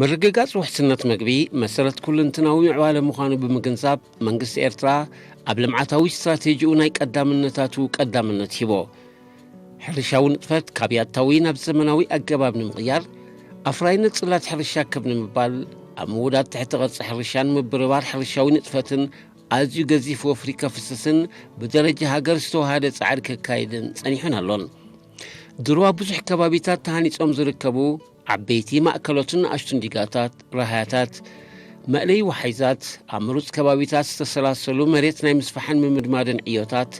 ምርግጋጽ ውሕስነት መግቢ መሰረት ኩልንትናዊ ምዕባለ ምዃኑ ብምግንዛብ፣ መንግስቲ ኤርትራ ኣብ ልምዓታዊ ስትራቴጂኡ ናይ ቀዳምነታቱ ቀዳምነት ሂቦ። ሕርሻዊ ንጥፈት ካብ ያታዊ ናብ ዘመናዊ ኣገባብ ንምቕያር፣ ኣፍራይነት ጽላት ሕርሻ ከብ ንምባል፣ ኣብ ምውዳድ ትሕቲ ቅርጺ ሕርሻን ምብርባር ሕርሻዊ ንጥፈትን ኣዝዩ ገዚፍ ወፍሪ ከፍስስን ብደረጃ ሃገር ዝተዋሃደ ጻዕሪ ከካይድን ጸኒሑን ኣሎን። ድሮ ኣብ ብዙሕ ከባቢታት ተሃኒጾም ዝርከቡ ዓበይቲ ማእከሎትን ንኣሽቱን ዲጋታት፣ ራህያታት፣ መእለዪ ወሓይዛት፣ ኣብ ምሩጽ ከባቢታት ዝተሰላሰሉ መሬት ናይ ምስፋሕን ምምድማድን ዕዮታት፣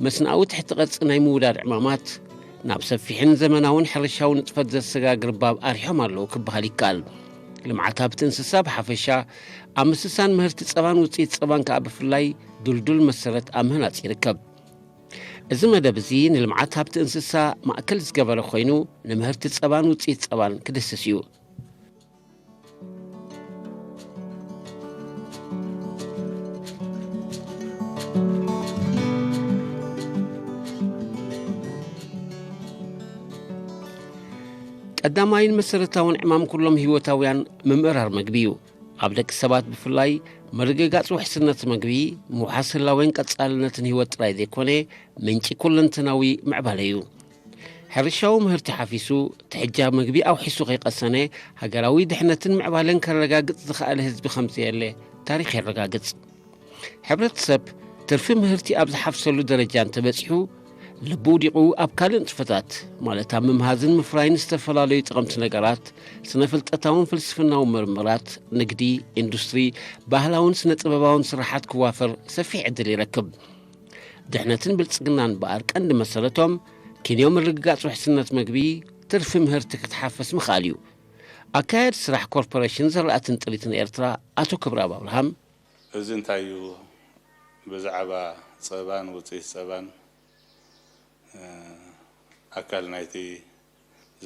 መስናኣዊ ትሕቲ ቅርጺ ናይ ምውዳድ ዕማማት፣ ናብ ሰፊሕን ዘመናውን ሕርሻዊ ንጥፈት ዘሰጋግር ባብ ኣርሒቖም ኣለዉ ክበሃል ይከኣል። ልምዓት ሃብቲ እንስሳ ብሓፈሻ፣ ኣብ ምስሳን ምህርቲ ጸባን ውጽኢት ጸባን ከኣ ብፍላይ፣ ድልዱል መሰረት ኣብ ምህናጽ ይርከብ። እዚ መደብ እዚ ንልምዓት ሃብቲ እንስሳ ማእከል ዝገበረ ኮይኑ፣ ንምህርቲ ጸባን ውጽኢት ጸባን ክድህስስ እዩ። ቀዳማይን መሰረታውን ዕማም ኩሎም ህይወታውያን ምምእራር መግቢ እዩ። ኣብ ደቂ ሰባት ብፍላይ፣ ምርግጋጽ ውሕስነት መግቢ፣ ምውሓስ ህላዌን ቀጻልነትን ህይወት ጥራይ ዘይኮነ፣ ምንጪ ኩለንተናዊ ምዕባለ እዩ። ሕርሻዊ ምህርቲ ሓፊሱ፣ ትሕጃ መግቢ ኣውሒሱ ከይቀሰነ፣ ሃገራዊ ድሕነትን ምዕባለን ከረጋግጽ ዝኸኣለ ህዝቢ ከም ዘየለ ታሪኽ የረጋግጽ። ሕብረተሰብ ትርፊ ምህርቲ ኣብ ዝሓፍሰሉ ደረጃ እንተበጺሑ፣ ልቡ ውዲቑ ኣብ ካልእ ንጥፈታት፣ ማለት ኣብ ምምሃዝን ምፍራይን ዝተፈላለዩ ጠቐምቲ ነገራት፣ ስነ-ፍልጠታውን ፍልስፍናውን ምርምራት፣ ንግዲ፣ ኢንዱስትሪ፣ ባህላውን ስነ-ጥበባውን ስራሓት ክዋፈር ሰፊሕ ዕድል ይረክብ። ድሕነትን ብልጽግናን እምበኣር ቀንዲ መሰረቶም፣ ክንዮ ምርግጋጽ ውሕስነት መግቢ፣ ትርፊ ምህርቲ ክትሓፍስ ምኽኣል እዩ። ኣካያዲ ስራሕ ኮርፖሬሽን ዘራእትን ጥሪትን ኤርትራ ኣቶ ክብረኣብ ኣብርሃም፣ እዚ እንታይ እዩ? ብዛዕባ ጸባን ውጽኢት ጸባን፣ እ፣ ኣካል ናይቲ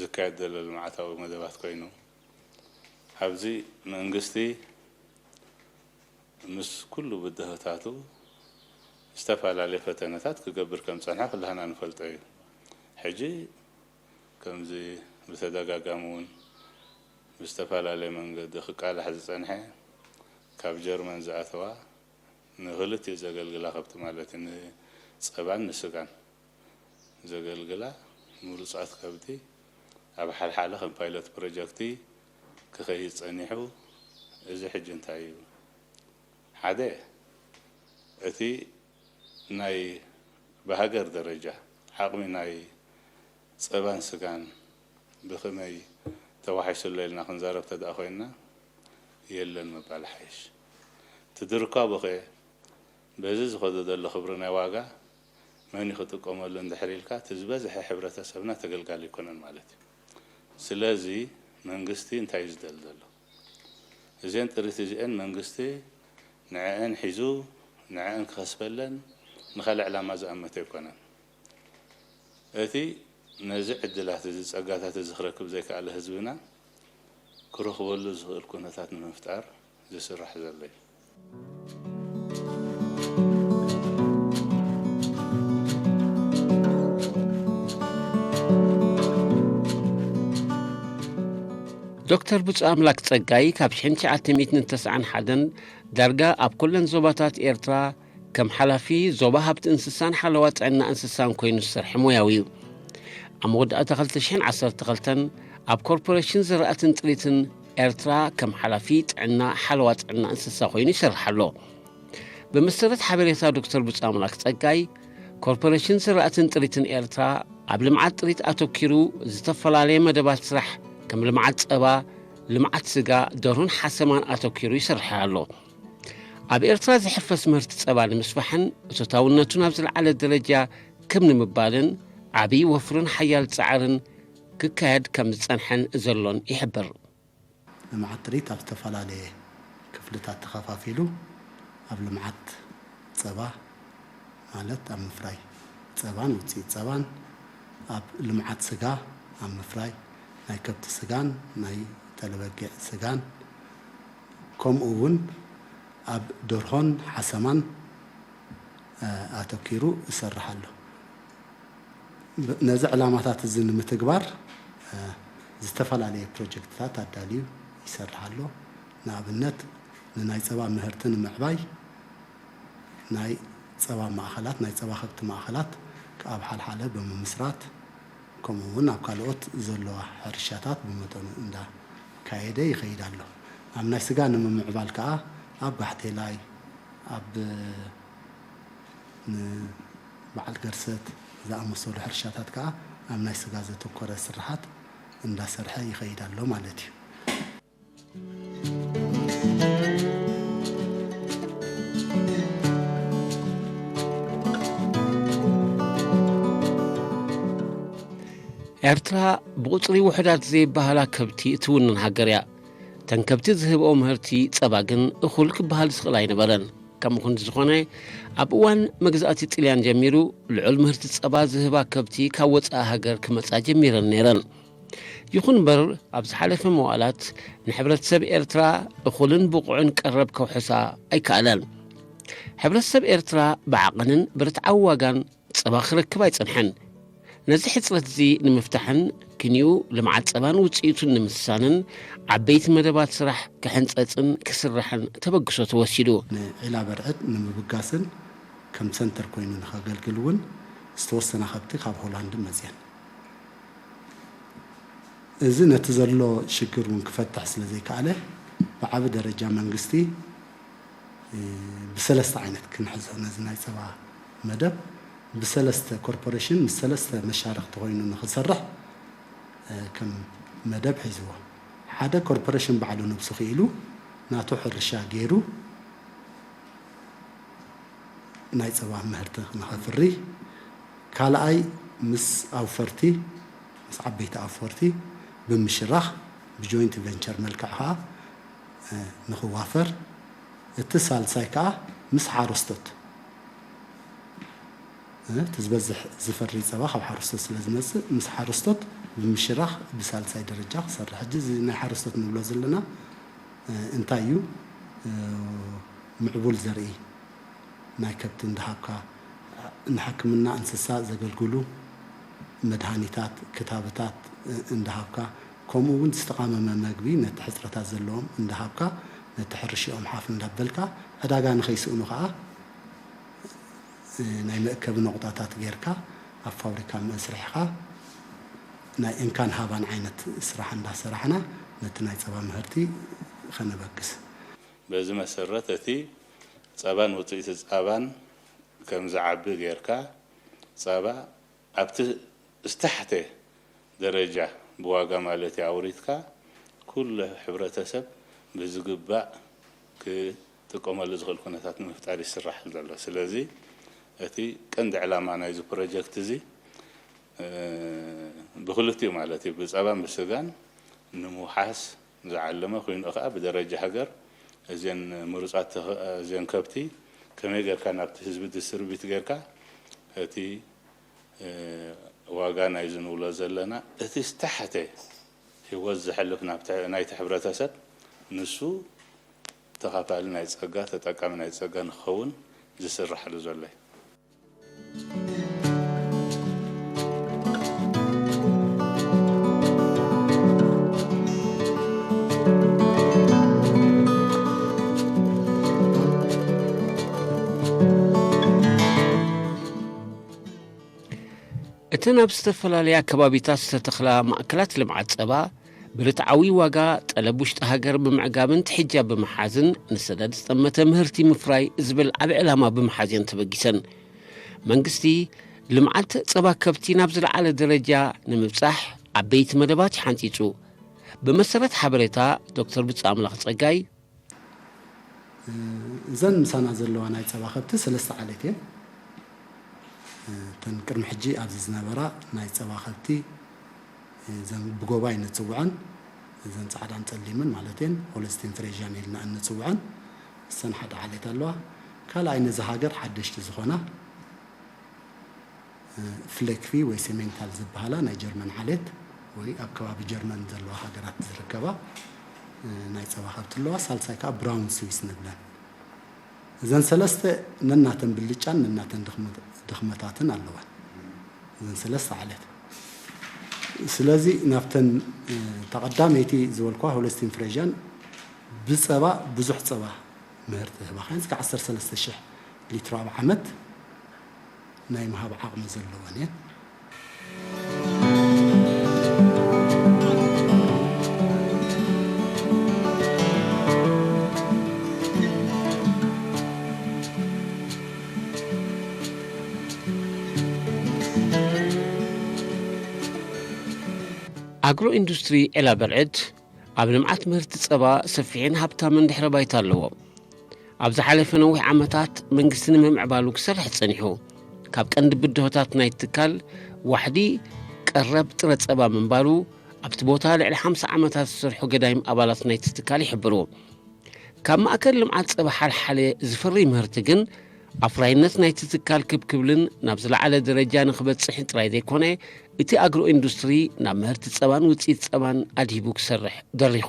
ዝካየድ ዘሎ ልምዓታዊ መደባት ኮይኑ፣ ኣብዚ መንግስቲ ምስ ኩሉ ብድሆታቱ ዝተፈላለየ ፈተነታት ክገብር ከም ጸንሐ ኩላህና ንፈልጦ እዩ። ሕጂ ከምዚ ብተደጋጋሚ እውን ብዝተፈላለየ መንገዲ ክቃላሕ ዝጸንሐ፣ ካብ ጀርመን ዝኣተዋ ንኽልቲኡ ዘገልግላ ከብቲ ማለት እዩ፣ ንጸባን ንስጋን ዘገልግላ ምሩጻት ከብቲ ኣብ ሓልሓለ ከም ፓይለት ፕሮጀክቲ ክኸይድ ጸኒሑ። እዚ ሕጂ እንታይ እዩ? ሓደ፣ እቲ ናይ ብሃገር ደረጃ ዓቕሚ ናይ ጸባን ስጋን ብኸመይ ተዋሒሱ ኣሎ ኢልና ክንዛረብ ተደኣ ኮይንና፣ የለን ምባል ሓይሽ። እቲ ድርኳ ቦኸ በዚ ዝኸዶ ዘሎ ክብሪ ናይ ዋጋ መን እዩ ክጥቀመሉ እንድሕር ኢልካ፣ እቲ ዝበዝሐ ሕብረተሰብና ተገልጋሊ ኣይኮነን ማለት እዩ። ስለዚ መንግስቲ እንታይ እዩ ዝደሊ ዘሎ? እዘን ጥሪት እዚአን መንግስቲ ንዐአን ሒዙ ንዐአን ክኸስበለን ንኻልእ ዕላማ ዝኣመተ ኣይኮነን። እቲ ነዚ ዕድላት እዚ ጸጋታት እዚ ክረክብ ዘይከኣለ ህዝብና ክረኽበሉ ዝኽእል ኩነታት ንምፍጣር ዝስራሕ ዘሎ እዩ። ዶክተር ብፁዕ ኣምላክ ጸጋይ ካብ ሽሕን ትሽዓተ ሚእትን ተስዓን ሓደን ዳርጋ ኣብ ኩለን ዞባታት ኤርትራ ከም ሓላፊ ዞባ ሃብቲ እንስሳን ሓለዋ ጥዕና እንስሳን ኮይኑ ዝሰርሐ ሞያዊ እዩ። ኣብ መወዳእታ ክልተ ሽሕን ዓሰርተ ክልተን ኣብ ኮርፖሬሽን ዝራእትን ጥሪትን ኤርትራ ከም ሓላፊ ጥዕና ሓለዋ ጥዕና እንስሳ ኮይኑ ይሰርሕ ኣሎ። ብመሰረት ሓበሬታ ዶክተር ብፁዕ ኣምላክ ጸጋይ፣ ኮርፖሬሽን ዝራእትን ጥሪትን ኤርትራ ኣብ ልምዓት ጥሪት ኣተኪሩ ዝተፈላለየ መደባት ስራሕ ከም ልምዓት ጸባ፣ ልምዓት ስጋ፣ ደርሆን ሓሰማን ኣተኪሩ ይሰርሕ ኣሎ። ኣብ ኤርትራ ዝሕፈስ ምህርቲ ጸባ ንምስፋሕን እቶታውነቱ ናብ ዝለዓለ ደረጃ ከም ንምባልን ዓብዪ ወፍርን ሓያል ጻዕርን ክካየድ ከም ዝጸንሐን ዘሎን ይሕብር። ልምዓት ጥሪት ኣብ ዝተፈላለየ ክፍልታት ተኸፋፊሉ ኣብ ልምዓት ጸባ ማለት ኣብ ምፍራይ ጸባን ውፅኢት ጸባን፣ ኣብ ልምዓት ስጋ ኣብ ምፍራይ ናይ ከብቲ ስጋን ናይ ተለበጊዕ ስጋን፣ ከምኡ እውን ኣብ ደርሆን ሓሰማን ኣተኪሩ ይሰርሕ ኣሎ። ነዚ ዕላማታት እዚ ንምትግባር ዝተፈላለየ ፕሮጀክትታት ኣዳልዩ ይሰርሕ ኣሎ። ንኣብነት ንናይ ጸባ ምህርቲ ንምዕባይ ናይ ጸባ ማእኸላት፣ ናይ ጸባ ከብቲ ማእኸላት ኣብ ሓልሓለ ብምምስራት፣ ከምኡ እውን ኣብ ካልኦት ዘለዋ ሕርሻታት ብመጠኑ እንዳካየደ ይኸይድ ኣሎ። ኣብ ናይ ስጋ ንምምዕባል ከዓ ኣብ ጋሕቴላይ፣ ኣብ ንበዓል ገርሰት ዝኣመሰሉ ሕርሻታት ከዓ ኣብ ናይ ስጋ ዘተኮረ ስርሓት እንዳሰርሐ ይኸይድ ኣሎ ማለት እዩ። ኤርትራ ብቑጽሪ ውሑዳት ዘይበሃላ ከብቲ እትውንን ሃገር እያ። እተን ከብቲ ዝህብኦ ምህርቲ ጸባ ግን እኹል ክበሃል ዝኽእል ኣይነበረን። ከምኡ ክንዲ ዝኾነ፣ ኣብ እዋን መግዛእቲ ጥልያን ጀሚሩ ልዑል ምህርቲ ጸባ ዝህባ ከብቲ ካብ ወጻኢ ሃገር ክመጻ ጀሚረን ነይረን። ይኹን እምበር፣ ኣብ ዝሓለፈ መዋእላት ንሕብረተሰብ ኤርትራ እኹልን ብቑዕን ቀረብ ከውሕሳ ኣይከኣለን። ሕብረተሰብ ኤርትራ ብዓቐንን ብርትዓዊ ዋጋን ጸባ ክረክብ ኣይጸንሐን። ነዚ ሕጽረት እዚ ንምፍታሕን ክንዩ ልምዓት ጸባን ውጽኢቱን ንምስሳንን ዓበይቲ መደባት ስራሕ ክሕንጸጽን ክስራሕን ተበግሶ ተወሲዱ። ንዒላ በርዕድ ንምብጋስን ከም ሰንተር ኮይኑ ንኸገልግል እውን ዝተወሰና ከብቲ ካብ ሆላንድ መጽየን። እዚ ነቲ ዘሎ ሽግር እውን ክፈትሕ ስለ ዘይከኣለ፣ ብዓቢ ደረጃ መንግስቲ፣ እ፣ ብሰለስተ ዓይነት ክንሕዞ ነዚ ናይ ጸባ መደብ፣ ብሰለስተ ኮርፖሬሽን ምስ ሰለስተ መሻርኽቲ ኮይኑ ንኽሰርሕ፣ እ፣ ከም መደብ ሒዝዎ። ሓደ ኮርፖሬሽን ባዕሉ ነብሱ ክኢሉ ናቱ ሕርሻ ገይሩ ናይ ጸባ ምህርቲ ንኸፍሪ፣ ካልኣይ ምስ ኣውፈርቲ፣ ምስ ዓበይቲ ኣውፈርቲ ብምሽራኽ ብጆይንት ቨንቸር መልክዕ ኸዓ፣ እ፣ ንኽዋፈር፣ እቲ ሳልሳይ ከኣ ምስ ሓረስቶት፣ እ፣ እቲ ዝበዝሕ ዝፈሪ ጸባ ካብ ሓረስቶት ስለ ዝመጽእ፣ ምስ ሓረስቶት ብምሽራኽ ብሳልሳይ ደረጃ ክሰርሕ። ሕጂ እዚ ናይ ሓረስቶት ንብሎ ዘለና፣ እ፣ እንታይ እዩ? እ፣ ምዕቡል ዘርኢ ናይ ከብቲ እንዳሃብካ፣ ንሕክምና እንስሳ ዘገልግሉ መድሃኒታት፣ ክታብታት፣ እ፣ እንዳሃብካ፣ ከምኡ እውን ዝተቓመመ መግቢ ነቲ ሕጽረታት ዘለዎም እንዳሃብካ፣ ነቲ ሕርሽኦም ሓፍ እንዳበልካ፣ ዕዳጋ ንኸይስእኑ ከኣ፣ እ፣ ናይ መእከቢ ነቑጣታት ጌርካ፣ ኣብ ፋብሪካ መስርሕኻ፣ ናይ እንካን ሃባን ዓይነት ስራሕ እንዳሰራሕና፣ ነቲ ናይ ጸባ ምህርቲ ኸነበግስ። በዚ መሰረት፣ እቲ ጸባን ውጽኢት ጸባን ከም ዝዓቢ ጌርካ፣ ጸባ ኣብቲ ዝተሓተ ደረጃ ብዋጋ ማለት እዩ ኣውሪድካ፣ ኩሉ ሕብረተሰብ ብዝግባእ ክጥቀመሉ ዝኽእል ኩነታት ንምፍጣር ይስራሕ ዘሎ። ስለዚ እቲ ቀንዲ ዕላማ ናይዚ ፕሮጀክት እዚ፣ እ፣ ብክልቲኡ ማለት እዩ፣ ብጸባን ብስጋን ንምውሓስ ዝዓለመ ኮይኑ ከኣ ብደረጃ ሃገር እዘን ምሩጻት ተኸ-፣ እዘን ከብቲ ከመይ ጌርካ ናብቲ ህዝቢ ዲስትሪቢዩት ጌርካ እቲ፣ እ፣ ዋጋ ናይዚ ንብሎ ዘለና እቲ ዝተሓተ ህይወት ዘሕልፍ ናብቲ፣ ናይቲ ሕብረተሰብ ንሱ ተኻፋሊ ናይ ጸጋ፣ ተጠቃሚ ናይ ጸጋ ንክኸውን ዝስራሕሉ ዘሎ እዩ። እተን ኣብ ዝተፈላለያ ከባቢታት ዝተተኽላ ማእከላት ልምዓት ጸባ፣ ብርትዓዊ ዋጋ ጠለብ ውሽጢ ሃገር ብምዕጋብን ትሕጃ ብምሓዝን ንሰደድ ዝጠመተ ምህርቲ ምፍራይ ዝብል ዓቢ ዕላማ ብምሓዝ እየን ተበጊሰን። መንግስቲ ልምዓት ጸባ ከብቲ ናብ ዝለዓለ ደረጃ ንምብጻሕ ዓበይቲ መደባት ሓንጺጹ። ብመሰረት ሓበሬታ ዶክተር ብጻ ኣምላኽ ጸጋይ፣ እዘን ምሳና ዘለዋ ናይ ጸባ ከብቲ ሰለስተ ዓሌት እየን። እተን ቅድሚ ሕጂ ኣብዚ ዝነበራ ናይ ጸባ ከብቲ፣ እዘን ብጎባይ ንጽውዐን፣ እዘን ጻዕዳን ጸሊምን ማለት እየን፣ ሆለስቲን ፍሬዥያን ኢልና እንጽውዐን፣ እሰን ሓደ ዓሌት ኣለዋ። ካልኣይ ነዚ ሃገር ሓደሽቲ ዝኾና፣ ፍሌክቪ ወይ ሲሜንታል ዝበሃላ ናይ ጀርመን ዓሌት ወይ ኣብ ከባቢ ጀርመን ዘለዋ ሃገራት ዝርከባ፣ እ፣ ናይ ጸባ ከብቲ ኣለዋ። ሳልሳይ ከኣ ብራውን ስዊስ ንብለን። እዘን ሰለስተ ነናተን ብልጫን ነናተን ድኽመ-፣ ድኽመታትን ኣለዋን። እዘን ሰለስተ ዓሌት። ስለዚ ናብተን፣ እ፣ ተቐዳመይቲ ዝበልኳ ሆለስቲን ፍሬዥያን ብጸባ ብዙሕ ጸባ ምህርቲ ህባኻን እስከ ዓሰርተ ሰለስተ ሽሕ ሊትሮ ኣብ ዓመት ናይ ምሃብ ዓቕሚ ዘለወን እየን። ኣግሮ ኢንዱስትሪ ዒላ በርዕድ ኣብ ልምዓት ምህርቲ ጸባ ሰፊሕን ሃብታምን ድሕረ ባይታ ኣለዎ። ኣብ ዝሓለፈ ነዊሕ ዓመታት መንግስቲ ንምምዕባሉ ክሰርሕ ጸኒሑ። ካብ ቀንዲ ብድሆታት ናይ ትካል ዋሕዲ ቀረብ ጥረ ጸባ ምንባሩ ኣብቲ ቦታ ልዕሊ ሓምሳ ዓመታት ዝሰርሑ ገዳይም ኣባላት ናይቲ ትካል ይሕብሩ። ካብ ማእከል ልምዓት ጸባ ሓልሓለ ዝፈሪ ምህርቲ ግን ኣፍራይነት ናይቲ ትካል ክብ ክብልን ናብ ዝለዓለ ደረጃ ንክበጽሕን ጥራይ ዘይኮነ፣ እቲ ኣግሮ ኢንዱስትሪ ናብ ምህርቲ ጸባን ውጽኢት ጸባን ኣድሂቡ ክሰርሕ ደሪኹ።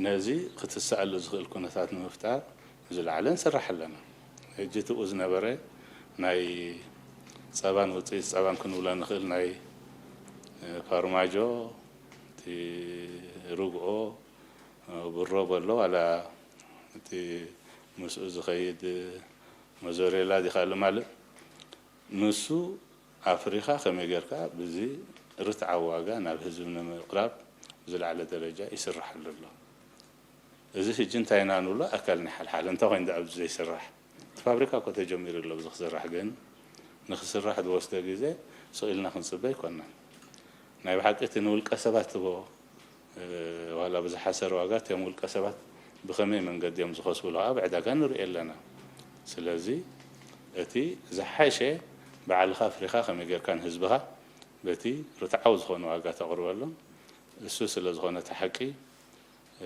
ነዚ ክትስኣሉ ዝኽእል ኩነታት ንምፍጣር ዝለዓለ ንሰርሕ ኣለና። ሕጂ ትብኡ ዝነበረ ናይ ጸባን ውጽኢት ጸባን ክንብሎ ንኽእል ናይ፣ እ፣ ፋርማጆ፣ እቲ ርግኦ፣ እ፣ ብሮ በሎ ዋላ እቲ ምስኡ ዝኸይድ ሞዞሬላ ዲኻ ልማልእ ንሱ ኣፍሪኻ ከመይ ጌርካ ብዚ ርትዓዊ ዋጋ ናብ ህዝቢ ንምቕራብ ዝለዓለ ደረጃ ይስራሓሉ ኣሎ። እዚ ሕጂ እንታይ ኢና ንብሎ? ኣካል ናይ ሓልሓለ እንተ ኮይኑ ደኣ ኣብዚ ዘይስራሕ። እቲ ፋብሪካ እኮ ተጀሚሩ ኣሎ፣ ኣብዚ ክስራሕ ግን ንክስራሕ ዝወስደ ግዜ ስቕ ኢልና ክንጽበ ኣይኮንናን። ናይ ብሓቂ እቲ ንውልቀ ሰባት ትቦ እ፣ ዋላ ብዝሓሰረ ዋጋ እቶም ውልቀ ሰባት ብኸመይ መንገዲ እዮም ዝኸስብሉ ከኣ ኣብ ዕዳጋ ንርኢ ኣለና። ስለዚ እቲ ዝሓሸ ባዕልኻ ኣፍሪኻ ከመይ ጌርካ ንህዝብኻ በቲ ርትዓዊ ዝኾነ ዋጋ ተቕርበሎም። እሱ ስለ ዝኾነ እቲ ሓቂ፣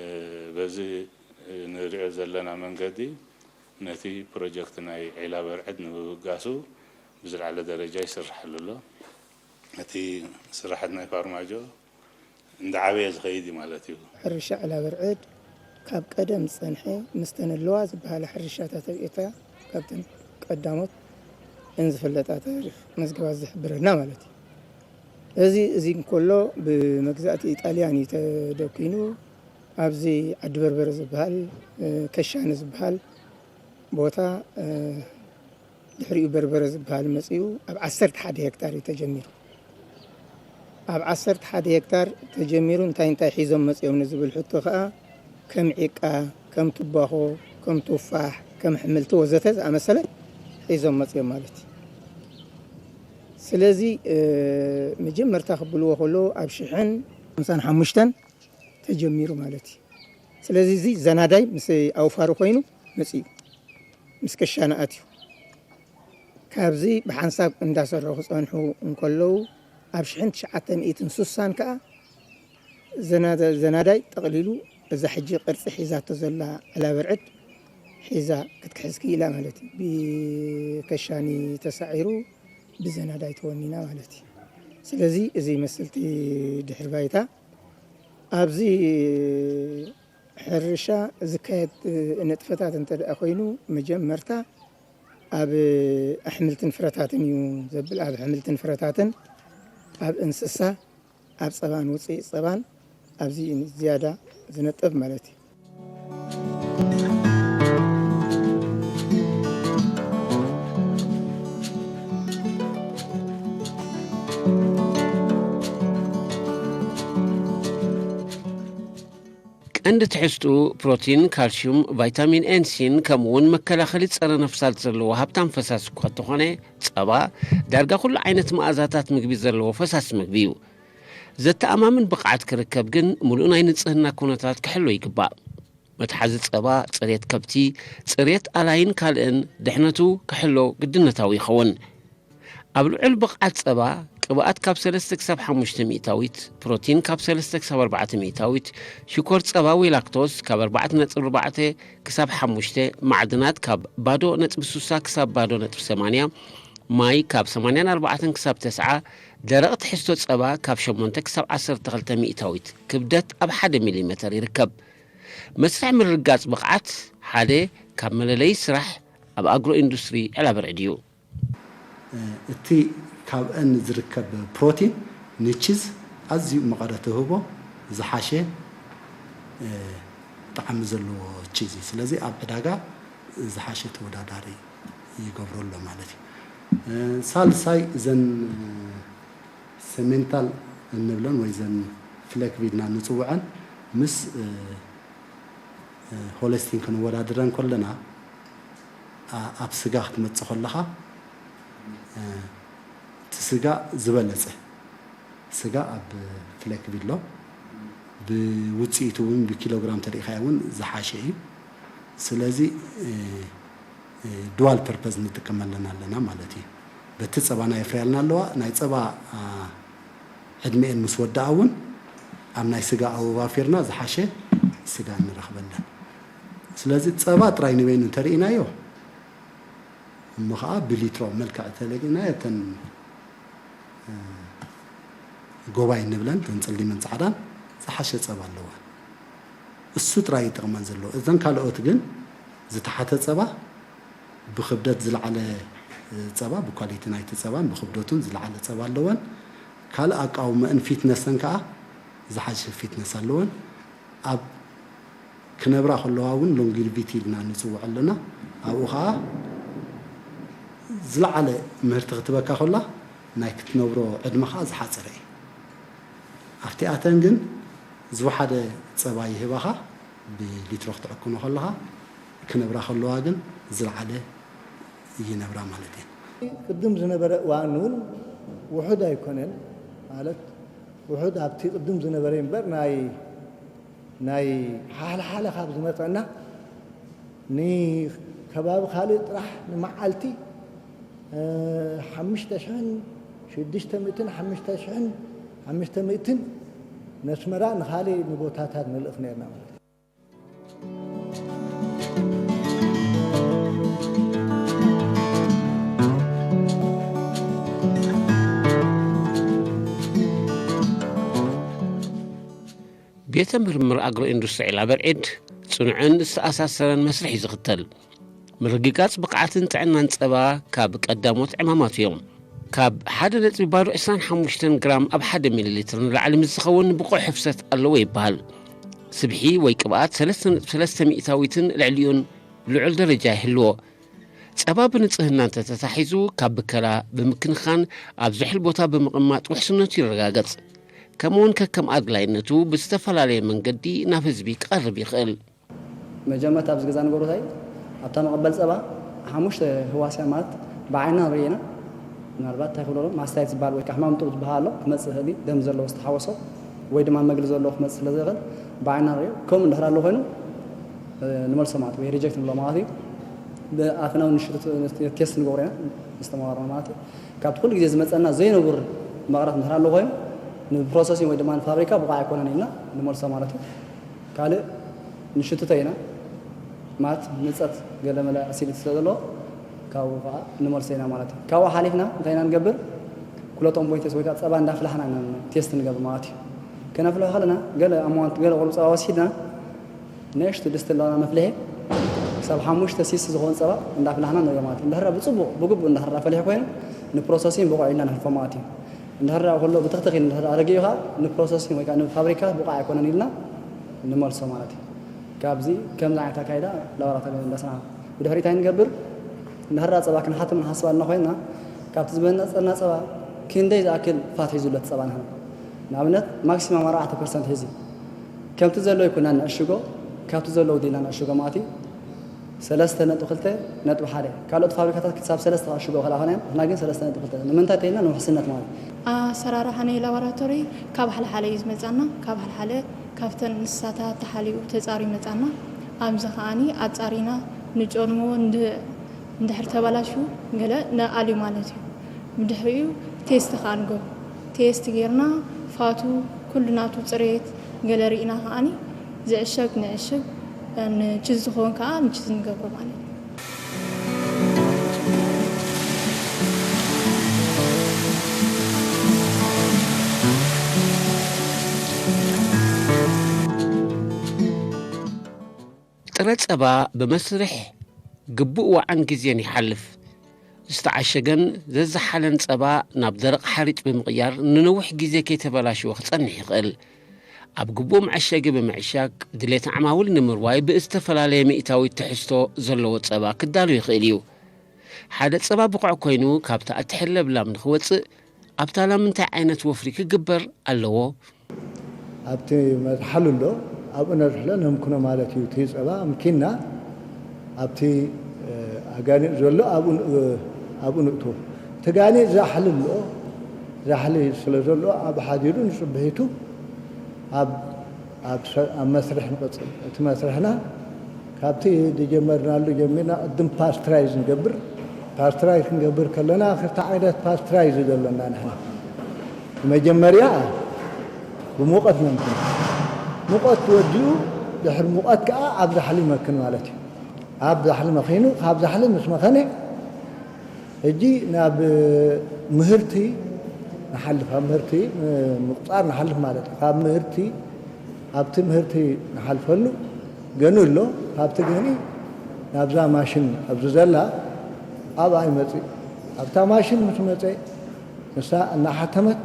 እ፣ በዚ፣ እ፣ ንሪኦ ዘለና መንገዲ ነቲ ፕሮጀክት ናይ ዒላ በርዕድ ንምብጋሱ ብዝለዓለ ደረጃ ይስርሓሉ ኣሎ። እቲ ስራሓት ናይ ፋርማጆ እንዳዓበየ ዝኸይድ እዩ ማለት እዩ። ሕርሻ ዕላ በርዕድ ካብ ቀደም ዝጸንሐ ምስተን ኣለዋ ዝበሃላ ሕርሻታት ኣብ ኤርትራ ካብተን ቀዳሞት እን ዝፍለጣ ታሪኽ መዝገባት ዝሕብረልና ማለት እዩ። እዚ፣ እዚ እንከሎ ብመግዛእቲ ኢጣልያን እዩ ተደኪኑ። ኣብዚ ዓዲ በርበረ ዝበሃል፣ እ፣ ከሻኒ ዝበሃል ቦታ፣ እ፣ ድሕሪኡ በርበረ ዝበሃል መጺኡ ኣብ ዓሰርተ ሓደ ሄክታር እዩ ተጀሚሩ። ኣብ ዓሰርተ ሓደ ሄክታር ተጀሚሩ እንታይ እንታይ ሒዞም መጺኦም ንዝብል ሕቶ ከኣ ከም ዒቃ፣ ከም ትባኾ፣ ከም ቱፋሕ፣ ከም ኣሕምልቲ ወዘተ ዝኣመሰለ ሒዞም መጺኦም ማለት እዩ። ስለዚ፣ እ፣ መጀመርታ ክብልዎ ከለዉ ኣብ ሽሕን ሓምሳን ሓሙሽተን ተጀሚሩ ማለት እዩ። ስለዚ እዚ ዘናዳይ ምስ ኣውፋሩ ኮይኑ መጺኡ ምስ ከሻኒ ኣትዩ። ካብዚ ብሓንሳብ እንዳሰርሑ ክጸንሑ እንከለዉ ኣብ ሽሕን ትሽዓተ ሚእትን ስሳን ከኣ ዘናዳ-፣ ዘናዳይ ጠቕሊሉ እዛ ሕጂ ቅርጺ ሒዛቶ ዘላ ዕላ በርዕድ ሒዛ ክትክሕዝ ክኢላ ማለት እዩ። ብከሻኒ ተሳዒሩ ብዘናዳይ ተወኒና ማለት እዩ። ስለዚ እዚ ይመስል እቲ ድሕሪ ባይታ። ኣብዚ ሕርሻ ዝካየድ ንጥፈታት እንተ ደኣ ኮይኑ መጀመርታ ኣብ ኣሕምልትን ፍረታትን እዩ ዘብል። ኣብ ኣሕምልትን ፍረታትን፣ ኣብ እንስሳ፣ ኣብ ጸባን ውጽኢት ጸባን ኣብዚ እዩ ዝያዳ ዝነጥብ ማለት እዩ። ቀንዲ ትሕዝትኡ ፕሮቲን፣ ካልሽዩም፣ ቫይታሚን ኤን ሲን ከምኡ እውን መከላኸሊ ጸረ ነፍሳት ዘለዎ ሃብታም ፈሳሲ እኳ እንተኾነ፣ ጸባ ዳርጋ ኩሉ ዓይነት መኣዛታት ምግቢ ዘለዎ ፈሳሲ ምግቢ እዩ። ዘተኣማምን ብቕዓት ክርከብ ግን ምሉእ ናይ ንጽህና ኩነታት ክሕሎ ይግባእ። መትሓዚ ጸባ፣ ጽሬት ከብቲ፣ ጽሬት ኣላይን ካልእን፣ ድሕነቱ ክሕሎ ግድነታዊ ይኸውን። ኣብ ልዑል ብቕዓት ጸባ፣ ቅብኣት ካብ ሰለስተ ክሳብ ሓሙሽተ ሚእታዊት፣ ፕሮቲን ካብ ሰለስተ ክሳብ ኣርባዕተ ሚእታዊት፣ ሽኮር ጸባ ወይ ላክቶስ ካብ ኣርባዕተ ነጥቢ ኣርባዕተ ክሳብ ሓሙሽተ፣ ማዕድናት ካብ ባዶ ነጥቢ ሱሳ ክሳብ ባዶ ነጥቢ ሰማንያ፣ ማይ ካብ ሰማንያን ኣርባዕተን ክሳብ ተስዓ፣ ደረቕ ትሕዝቶ ጸባ ካብ ሸሞንተ ክሳብ ዓሰርተ ክልተ ሚእታዊት ክብደት ኣብ ሓደ ሚሊሜተር ይርከብ። መስርሕ ምርግጋጽ ብቕዓት ሓደ ካብ መለለዪ ስራሕ ኣብ ኣግሮ ኢንዱስትሪ ዕላበርዕድ እዩ። እቲ ካብ እን ዝርከብ ፕሮቲን ንቺዝ ኣዝዩ መቐረት ህቦ ዝሓሸ ጣዕሚ ዘለዎ ቺዝ እዩ። ስለዚ ኣብ ዕዳጋ ዝሓሸ ተወዳዳሪ ይገብሮ ኣሎ ማለት እዩ። ሳልሳይ እዘን ሰሜንታል እንብለን ወይ ዘን ፍሌክቪድና ንፅውዐን ምስ ሆለስቲን ክንወዳድረን ከለና ኣብ ስጋ ክትመፅእ ከለኻ እቲ ስጋ ዝበለፀ ስጋ ኣብ ፍሌክቪድ ኣሎ። ብውፅኢቱ እውን ብኪሎግራም ተሪኢኻዮ እውን ዝሓሸ እዩ። ስለዚ ዱዋል ፐርፐዝ ንጥቀመለን ኣለና ማለት እዩ። በቲ ፀባና የፍርያልና ኣለዋ። ናይ ፀባ ዕድመኤን ምስ ወደኣ እውን ኣብ ናይ ስጋ ኣወፋፊርና ዝሓሸ ስጋ ንረኽበለን። ስለዚ ፀባ ጥራይ ንበይኑ እንተርኢናዮ እሞ ከዓ ብሊትሮ መልክዕ ተለቂና እተን ጎባይ እንብለን እተን ፀሊምን ፃዕዳን ዝሓሸ ፀባ ኣለወን። እሱ ጥራይ ይጠቕመን ዘለዎ። እዘን ካልኦት ግን ዝተሓተ ፀባ ብክብደት ዝለዓለ ፀባ ብኳሊቲ ናይቲ ፀባን ብክብደቱን ዝለዓለ ፀባ ኣለወን። ካልእ ኣቃውመአን ፊትነሰን ከዓ ዝሓሸ ፊትነስ ኣለወን። ኣብ ክነብራ ከለዋ እውን ሎንጊቪቲ ኢልና ንፅውዖ ኣለና። ኣብኡ ከዓ ዝለዓለ ምህርቲ ክትበካ ከላ ናይ ክትነብሮ ዕድመ ከዓ ዝሓፀረ እዩ። ኣብቲኣተን ግን ዝወሓደ ፀባ ይህባኻ ብሊትሮ ክትዕክኖ ከለኻ ክነብራ ከለዋ ግን ዝለዓለ ይነብራ ማለት እየን። ቅድም ዝነበረ እዋን እውን ውሑድ ኣይኮነን ማለት ውሑድ ኣብቲ ቅድም ዝነበረ እምበር ናይ ናይ ሓሓለ ሓለ ካብ ዝመፀና ንከባቢ ካልእ ጥራሕ ንመዓልቲ ሓሙሽተ ሽሕን ሽዱሽተ ሚእትን ሓሙሽተ ሽሕን ሓሙሽተ ሚእትን ነስመራ ንካልእ ንቦታታት ንልእኽ ነርና ማለት እዩ። ቤተ ምርምር ኣግሮ ኢንዱስትሪ ዒላ በርዒድ ጽኑዕን ዝተኣሳሰረን መስርሕ እዩ ዝኽተል። ምርግጋጽ ብቕዓትን ጥዕናን ጸባ ካብ ቀዳሞት ዕማማቱ እዮም። ካብ ሓደ ነጥቢ ባዶ ዕስራን ሓሙሽተን ግራም ኣብ ሓደ ሚሊ ሊትር ንላዕሊ ምስ ዝኸውን ብቑዕ ሕፍሰት ኣለዎ ይበሃል። ስብሒ ወይ ቅብኣት ሰለስተ ነጥቢ ሰለስተ ሚእታዊትን ልዕሊኡን ልዑል ደረጃ ይህልዎ። ጸባ ብንጽህና እንተተታሒዙ ካብ ብከላ ብምክንኻን ኣብ ዝሑል ቦታ ብምቕማጥ ውሕስነቱ ይረጋገጽ። ከምኡውን ከከም ኣድላይነቱ ብዝተፈላለየ መንገዲ ናብ ህዝቢ ክቐርብ ይኽእል። መጀመርታ ኣብዚ ገዛ ንገብሮ እንታይ ኣብታ መቐበል ፀባ ሓሙሽተ ህዋስያ ማለት ብዓይና ንርኢ ኢና። ምናልባት እንታይ ክብሎ ማስታይት ዝበሃል ወይ ከዓ ሕማም ጥሩት ዝበሃል ኣሎ ክመፅእ ይኽእል እዩ። ደም ዘለዎ ዝተሓወሶ ወይ ድማ መግሊ ዘለዎ ክመፅእ ስለ ዝኽእል ብዓይና ንሪኦ። ከምኡ እንድሕር ኣሎ ኮይኑ ንመልሶ ማለት ወይ ሪጀክት ንብሎ ማለት እዩ። ብኣፍና እውን ንሽቱ ቴስት ንገብሮ ኢና ምስ ተመሃርና ማለት እዩ። ካብቲ ኩሉ ግዜ ዝመፀና ዘይንቡር መቕረት እንድሕር ኣሎ ኮይኑ ንፕሮሰሲንግ ወይ ድማ ንፋብሪካ ብቑዕ ኣይኮነን ኢልና ንመልሶ ማለት እዩ። ካልእ ንሽትቶ ኢና ማለት ምፀት ገለመለ ኣሲዲቲ ስለ ዘለዎ ካብኡ ከዓ ንመልሶ ኢና ማለት እዩ። ካብኡ ሓሊፍና እንታይ ኢና ንገብር? ኩለቶም ቦይተስ ወይ ከዓ ፀባ እንዳፍላሕና ኢና ቴስት ንገብር ማለት እዩ። ከነፍልሖ ከለና ገለ ኣማውንት ገለ ቁሩብ ፀባ ወሲድና ንእሽቱ ድስቲ ኣለና መፍልሒ ክሳብ ሓሙሽተ ሲሲ ዝኸውን ፀባ እንዳፍላሕና ንሪኦ ማለት እዩ። እንድሕር ብፅቡቕ ብግቡእ እንድሕር ፈሊሑ ኮይኑ ንፕሮሰሲንግ ብቑዕ ኢልና ነሕልፎ ማለት እዩ። እንድሕር ደኣ ከሎ ብትኽትኽ ኢሉ እንድሕር ደኣ ረጊኡ ኸዓ ንፕሮሰሲንግ ወይ ከዓ ንፋብሪካ ብቑዕ ኣይኮነን ኢልና ንመልሶ ማለት እዩ። ካብዚ ከምዚ ዓይነት ኣካይዳ ላቦራቶሪ እንዳስና ብድሕሪት እንታይ ንገብር? እንድሕር ደኣ ፀባ ክንሓትም ንሓስብ ኣለና ኮይንና ካብቲ ዝመፀና ፀባ ክንደይ ዝኣክል ፋት ሒዙ ኣሎ እቲ ፀባ ንሕና ንኣብነት ማክሲማም ኣርባዕተ ፐርሰንት ሒዙ ከምቲ ዘሎ ይኩና ንዕሽጎ፣ ካብቲ ዘሎ ውዲና ንዕሽጎ ማለት እዩ። ሰለስተ ነጥቢ ክልተ ነጥቢ ሓደ። ካልኦት ፋብሪካታት ክሳብ ሰለስተ ክዕሽጎ ይኽእላ ኾነ፣ ንሕና ግን ሰለስተ ነጥቢ ክልተ። ንምንታይ ተይልና ንውሕስነት ማለት እዩ። ኣሰራርሓ ናይ ላቦራቶሪ ካብ ሓልሓለ እዩ ዝመጻና። ካብ ሓልሓለ ካብተን እንስሳታት ተሓሊቡ ተጻሪ ይመጻና። ኣብዚ ከኣኒ ኣጻሪና ንጨንዎ እንድ-፣ እንድሕር ተበላሹ ገለ ንኣልዩ ማለት እዩ። ብድሕሪኡ ቴስት ከኣ ንገብሮ። ቴስት ጌርና ፋቱ ኩሉ ናቱ ጽሬት ገለ ርኢና ከኣኒ ዝዕሸግ ንዕሽግ፣ ንችዝ ዝኸውን ከኣ ንችዝ ንገብሮ ማለት እዩ። ጥረ ጸባ ብመስርሕ ግቡእ ዋዕን ግዜን ይሓልፍ። ዝተዓሸገን ዘዝሓለን ጸባ ናብ ደረቕ ሓሪጭ ብምቕያር ንነዊሕ ግዜ ከይተበላሸወ ክጸንሕ ይኽእል። ኣብ ግቡእ መዐሸጊ ብምዕሻግ ድሌት ዓማውል ንምርዋይ ብዝተፈላለየ ሚእታዊት ትሕዝቶ ዘለዎ ጸባ ክዳሎ ይኽእል እዩ። ሓደ ጸባ ብቑዕ ኮይኑ ካብታ እትሕለብ ላም ንኽወጽእ ኣብታ ላም እንታይ ዓይነት ወፍሪ ክግበር ኣለዎ? ኣብቲ መዝሓል ኣሎ ኣብኡ ነዝሕሎ ነምክኖ ማለት እዩ። እቲ ፀባ ኣምኪንና ኣብቲ ኣጋኒእ ዘሎ ኣብኡ ንእቶ። እቲ ጋኒእ ዛሕሊ ኣሎ። ዛሕሊ ስለ ዘሎ ኣብ ሓዲሩ ንፅብሒቱ ኣብ ኣብ መስርሕ ንቕፅል። እቲ መስርሕና ካብቲ ዝጀመርናሉ ጀሚርና ቅድም ፓስትራይዝ ንገብር። ፓስትራይዝ ክንገብር ከለና ክልተ ዓይነት ፓስትራይዝ እዩ ዘለና ንሕና። መጀመርያ ብሙቐት ነምክን። ሙቐት ወዲኡ ድሕሪ ሙቐት ከዓ ኣብ ዛሕሊ ይመክን ማለት እዩ። ኣብ ዛሕሊ መኺኑ ካብ ዛሕሊ ምስ መኸነ ሕጂ ናብ ምህርቲ ንሓልፍ፣ ካብ ምህርቲ ምቁፃር ንሓልፍ ማለት እዩ። ካብ ምህርቲ ኣብቲ ምህርቲ ንሓልፈሉ ገኑ ኣሎ። ካብቲ ገኒ ናብዛ ማሽን ኣብዚ ዘላ ኣብኣ ይመፅእ። ኣብታ ማሽን ምስ መፀ ንሳ እናሓተመት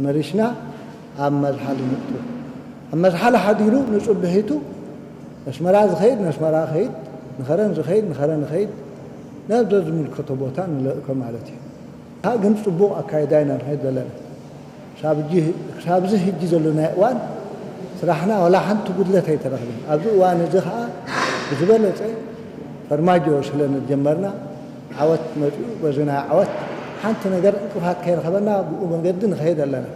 መሪሽና ኣብ መዝሓሊ ንእቱ። ኣብ መዝሓሊ ሓዲሩ ንፅብሒቱ ነስመራ ዝኸይድ ነስመራ ኸይድ፣ ንኸረን ዝኸይድ ንኸረን ኸይድ፣ ናብ ዘዝምልከቶ ቦታ ንለእኮ ማለት እዩ። እታ ግን ፅቡቕ ኣካይዳ ኢና ንኸይድ ዘለና። ክሳብ ሕጂ ዘለናዮ እዋን ስራሕና ዋላ ሓንቲ ጉድለት ኣይተረኽብን። ኣብዚ እዋን እዚ ኸዓ ብዝበለፀ ፈርማጆ ስለ ንጀመርና ዓወት መፂኡ። በዚ ናይ ዓወት ሓንቲ ነገር ዕንቅፋት ከይረኸበና ብኡ መንገዲ ንኸይድ ኣለና።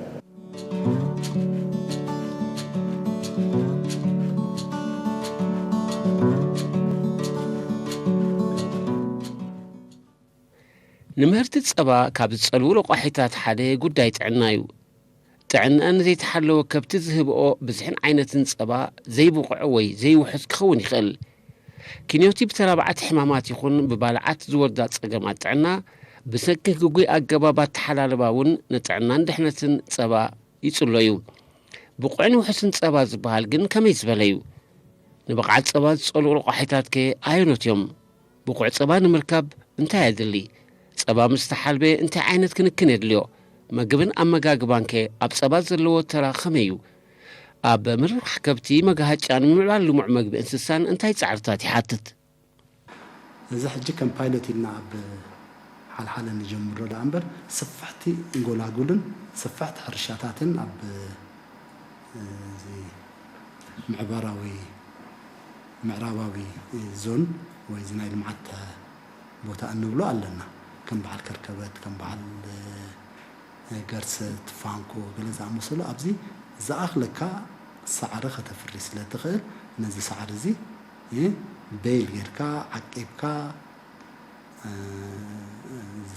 ንምህርቲ ጸባ ካብ ዝጸልዉ ረቋሒታት ሓደ ጉዳይ ጥዕና እዩ። ጥዕናኣን ዘይተሓለወ ከብቲ ዝህብኦ ብዝሕን ዓይነትን ጸባ ዘይብቑዕ ወይ ዘይውሑስ ክኸውን ይኽእል። ኪንዮቲ ብተላባዕቲ ሕማማት ይኹን ብባልዓት ዝወርዳ ጸገማት ጥዕና ብሰንኪ ግጉይ ኣገባብ ኣተሓላልባ እውን ንጥዕናን ድሕነትን ጸባ ይጽሎ እዩ። ብቑዕን ውሑስን ጸባ ዝበሃል ግን ከመይ ዝበለ እዩ? ንብቕዓት ጸባ ዝጸልኡ ረቋሒታትከ ኣየኖት እዮም? ብቑዕ ጸባ ንምርካብ እንታይ የድሊ? ጸባ ምስ ተሓልበ እንታይ ዓይነት ክንክን የድልዮ? መግብን ኣመጋግባንከ ኣብ ጸባ ዘለዎ ተራ ከመይ እዩ? ኣብ ምርባሕ ከብቲ፣ መጋሃጫን ምምዕባል ልሙዕ መግቢ እንስሳን እንታይ ጻዕርታት ይሓትት? እዚ ሕጂ ከም ፓይለት ኢልና ኣብ ሓልሓለ ንጀምሮ ደኣ እምበር፣ ስፍሕቲ እንጎላጉልን ስፍሕቲ ሕርሻታትን ኣብ እዚ ምዕባራዊ ምዕራባዊ ዞን ወይ እዚ ናይ ልምዓት ቦታ እንብሎ ኣለና። ከም በዓል ከርከበት፣ ከም በዓል ገርሰት፣ ፋንኮ፣ ገለ ዝኣመሰሉ ኣብዚ ዝኣኽለካ ሳዕሪ ከተፍሪ ስለ ትኽእል ነዚ ሳዕሪ እዚ ቤል ጌርካ ዓቂብካ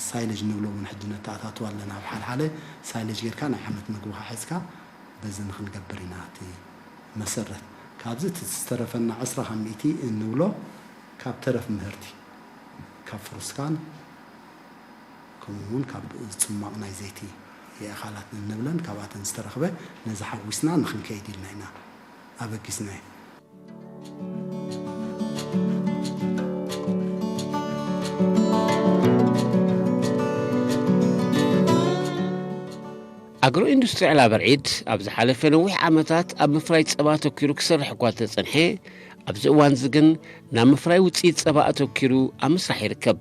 ሳይለጅ ንብሎ እውን ሕጂ ነተኣታትው ኣለና። ኣብ ሓልሓለ ሳይለጅ ጌርካ ናይ ሓመት መግብኻ ሒዝካ በዚ ንክንገብር ኢና እቲ መሰረት። ካብዚ እቲ ዝተረፈና ዕስራ ካብ ሚእቲ እንብሎ ካብ ተረፍ ምህርቲ ካብ ፍሩስካን ከምኡ እውን ካብ ፅሟቕ ናይ ዘይቲ የእኻላት እንብለን ካብኣተን ዝተረኽበ ነዚ ሓዊስና ንክንከይድ ኢልና ኢና ኣበጊስናዮ። ኣግሮ ኢንዱስትሪ ዕላበርዒድ ኣብ ዝሓለፈ ነዊሕ ዓመታት ኣብ ምፍራይ ጸባ ኣተኪሩ ክሰርሕ እኳ እንተጸንሐ፣ ኣብዚ እዋን እዚ ግን ናብ ምፍራይ ውጽኢት ጸባ ኣተኪሩ ኣብ ምስራሕ ይርከብ።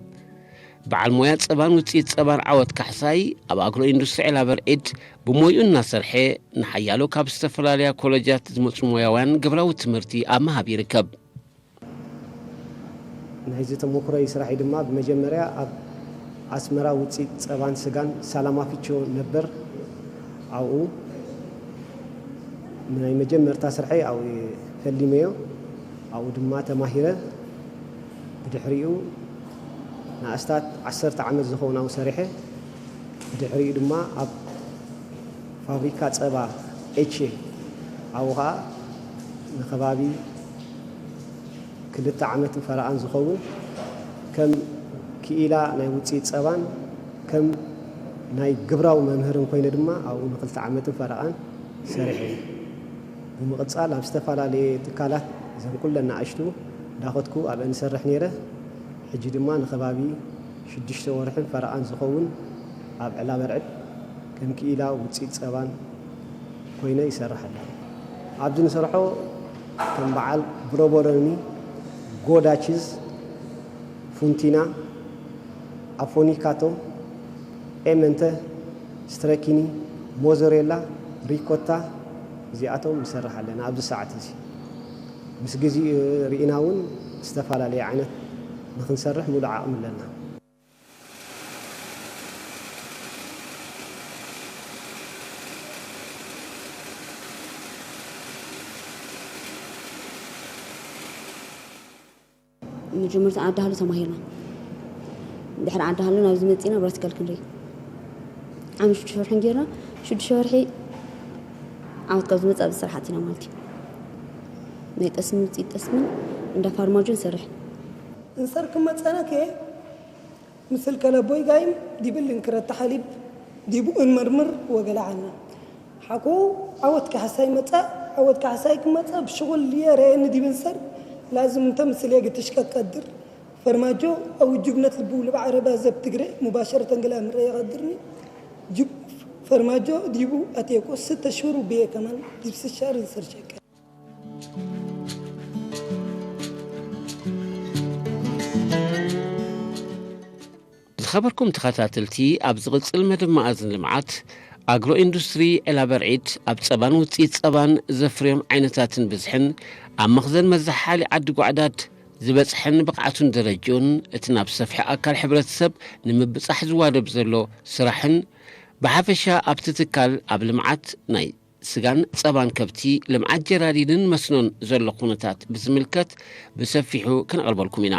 በዓል ሞያ ጸባን ውጽኢት ጸባን ዓወት ካሕሳይ ኣብ ኣግሮ ኢንዱስትሪ ዒላበርዒድ ብሞይኡ እናሰርሐ ንሓያሎ ካብ ዝተፈላለያ ኮለጃት ዝመጹ ሞያውያን ግብራዊ ትምህርቲ ኣብ ምሃብ ይርከብ። ናይዚ ተሞክሮይ ስራሕይ ድማ ብመጀመርያ ኣብ ኣስመራ ውፅኢት ፀባን ስጋን ሳላማፊቾ ነበር። ኣብኡ ናይ መጀመርታ ስርሐይ ኣብኡ ፈሊመዮ። ኣብኡ ድማ ተማሂረ። ብድሕሪኡ ንኣስታት ዓሰርተ ዓመት ዝኸውን ኣብኡ ሰሪሐ። ብድሕሪኡ ድማ ኣብ ፋብሪካ ጸባ ኤቼ ኣብኡ ኸኣ ንከባቢ ክልተ ዓመትን ፈረቓን ዝኸውን ከም ክኢላ ናይ ውጽኢት ጸባን ከም ናይ ግብራዊ መምህርን ኮይነ ድማ ኣብኡ ንክልተ ዓመትን ፈረቓን ሰሪሐ እየ። ብምቕጻል ኣብ ዝተፈላለየ ትካላት እዘን ኩለን ንኣሽቱ እንዳኸድኩ ኣብአን እሰርሕ ነይረ። ሕጂ ድማ ንከባቢ ሽዱሽተ ወርሕን ፈረቓን ዝኸውን ኣብ ዕላ በርዕድ ከም ክኢላ ውጽኢት ጸባን ኮይነ ይሰርሕ ኣለኹ። ኣብዚ ንሰርሖ ከም በዓል ብሮቦሎኒ፣ ጎዳ ቺዝ፣ ፉንቲና፣ ኣፎኒካቶ፣ ኤመንተ፣ ስትረኪኒ፣ ሞዞሬላ፣ ሪኮታ፣ እዚኣቶም ንሰርሕ ኣለና ኣብዚ ሰዓት እዚ። ምስ ግዜ ርኢና እውን ዝተፈላለየ ዓይነት ንክንሰርሕ ሙሉእ ዓቕሚ ኣለና። መጀመርታ ዓዲ ሃሎ ተማሂርና፣ ድሕሪ ዓዲ ሃሎ ናብዚ መፂና ብራቲካል ክንርኢ ዓመት ሽዱሽተ ወርሒ ጌርና። ሽዱሽተ ወርሒ ዓወት ካብ ዝመፅእ ኣብዚ ስራሓት ኢና ማለት እዩ። ናይ ጠስሚ ውፅኢት ጠስምን እንዳ ፋርማጆ ንሰርሕ። እንሰርክ መፀና ከ ምስል ከለቦይ ጋይም ዲብል እንክረታ ሓሊብ ዲቡ እንመርምር ወገላዓና ሓኮ ዓወት ካሕሳይ መፃ። ዓወት ካሕሳይ ክመፃ ብሽቁል የረየኒ ዲብል ሰር ላዝም እንተ ምስል የግትሽቀ ቀድር ፈርማጆ ኣው ጅብነት ልቡ ልብ ዓረባ ዘብ ትግረ ሙባሸረተን ገላ ምረ የቐድርኒ ጅብ ፈርማጆ ዲቡ ኣቴኮ ስተ ሽሩ ብየ ከማን ዲብ ስሻር ዝሰርሸቀ። ዝኸበርኩም ተኸታተልቲ፣ ኣብ ዝቕጽል መደብ መኣዝን ልምዓት ኣግሮ ኢንዱስትሪ ዒላ በርዒድ ኣብ ጸባን ውጽኢት ጸባን ዘፍርዮም ዓይነታትን ብዝሕን ኣብ መኽዘን መዘሓሊ ዓዲ ጓዕዳድ ዝበጽሐን ብቕዓቱን ደረጅኡን እቲ ናብ ሰፍሒ ኣካል ሕብረተሰብ ንምብጻሕ ዝዋደብ ዘሎ ስራሕን ብሓፈሻ ኣብቲ ትካል ኣብ ልምዓት ናይ ስጋን ጸባን ከብቲ፣ ልምዓት ጀራዲንን መስኖን ዘሎ ኩነታት ብዝምልከት ብሰፊሑ ከነቕርበልኩም ኢና።